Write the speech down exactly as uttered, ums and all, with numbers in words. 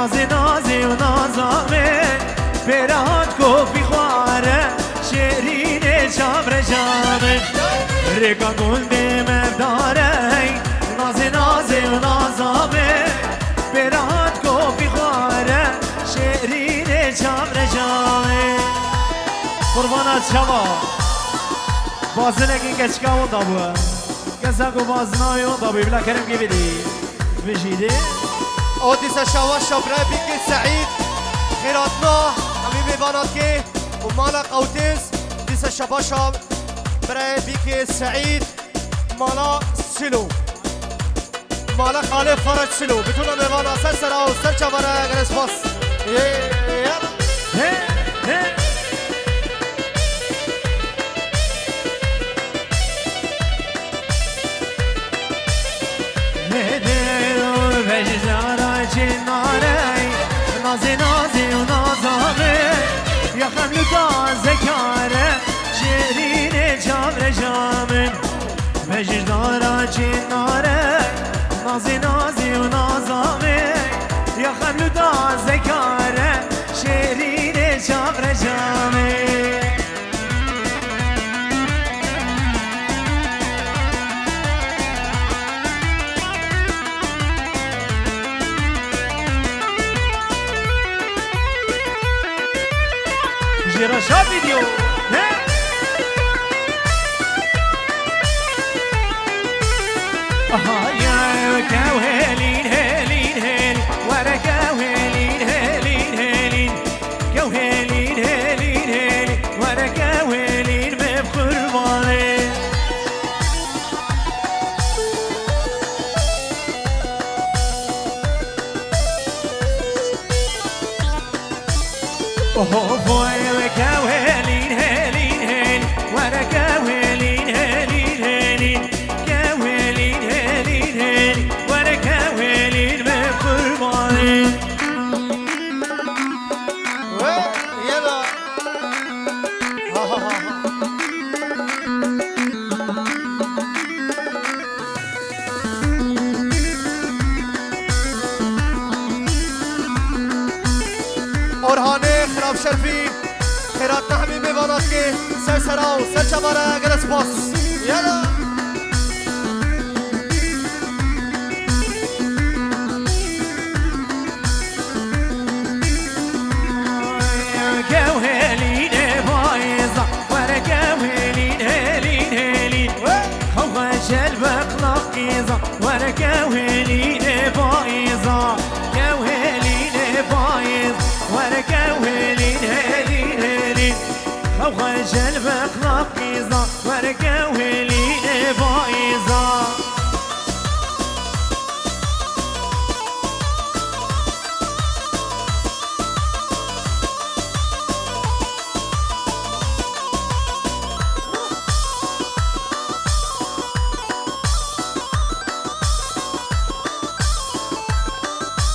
Nazê, nazê û naza min, pêre hat kofî xware, şêrînê çavreja min. Rêka gundê mevdare, nazê, nazê û naza min, pêre hat kofî xware, şêrînê çavreja min. Qurbana çava. Bazinekî keçika winda bû. Kesa ku bazina wê winda bû, bila kerem gê bidî. Vijîdê. O dîsa şawa şa birayê Bîkê Seîd, xêratna hemî mêvana dikê û mala Qewtêz, dîsa şabaşa birayê Bîkê Seîd, mala Silo. Mala xalê Faraç Silo. Bitûna mêvana ser sera û ser çavara gere spas. Ê, ê, ê. He, he. Hêdî û vejdara çinarey, nazê, nazê û naza min, ya xem lu tazekare, şêrînê çavreja min. Vejdara çinarey, nazê, nazê û naza min, ya xem lu tazekare, şêrînê çavreja min. Jêra şa vîdeo, ne? Aha, ya, kew hêlîn, hêlîn, hêlîn, were kew hêlîn, hêlîn, hêlîn. Kew hêlîn, hêlîn, hêlîn, were kew hêlîn, me bi qurbanê. Oho, boy, we kew hêlîn, hêlîn, hêlîn, were kew hêlîn, hêlîn, hêlîn. Kew hêlîn, hêlîn, hêlîn, were kew hêlîn, me bi qurbanê. We, yela. Ha, ha, ha, ha. Orhanê Xirab Şerfî, xêratna hemî mêvana dikê, ser sera û ser çavara gere spas. Yela. Kew hêlînê bayêza, were kew hêlîn, hêlîn, hêlîn. Xew xwe şel bi qilaq qîza, were kew hêlînê bayêza. Kew hêlînê bayêz, were kew hêlîn, hêlîn, hêlîn. Xew xwe şel bi qilaq qîza, were kew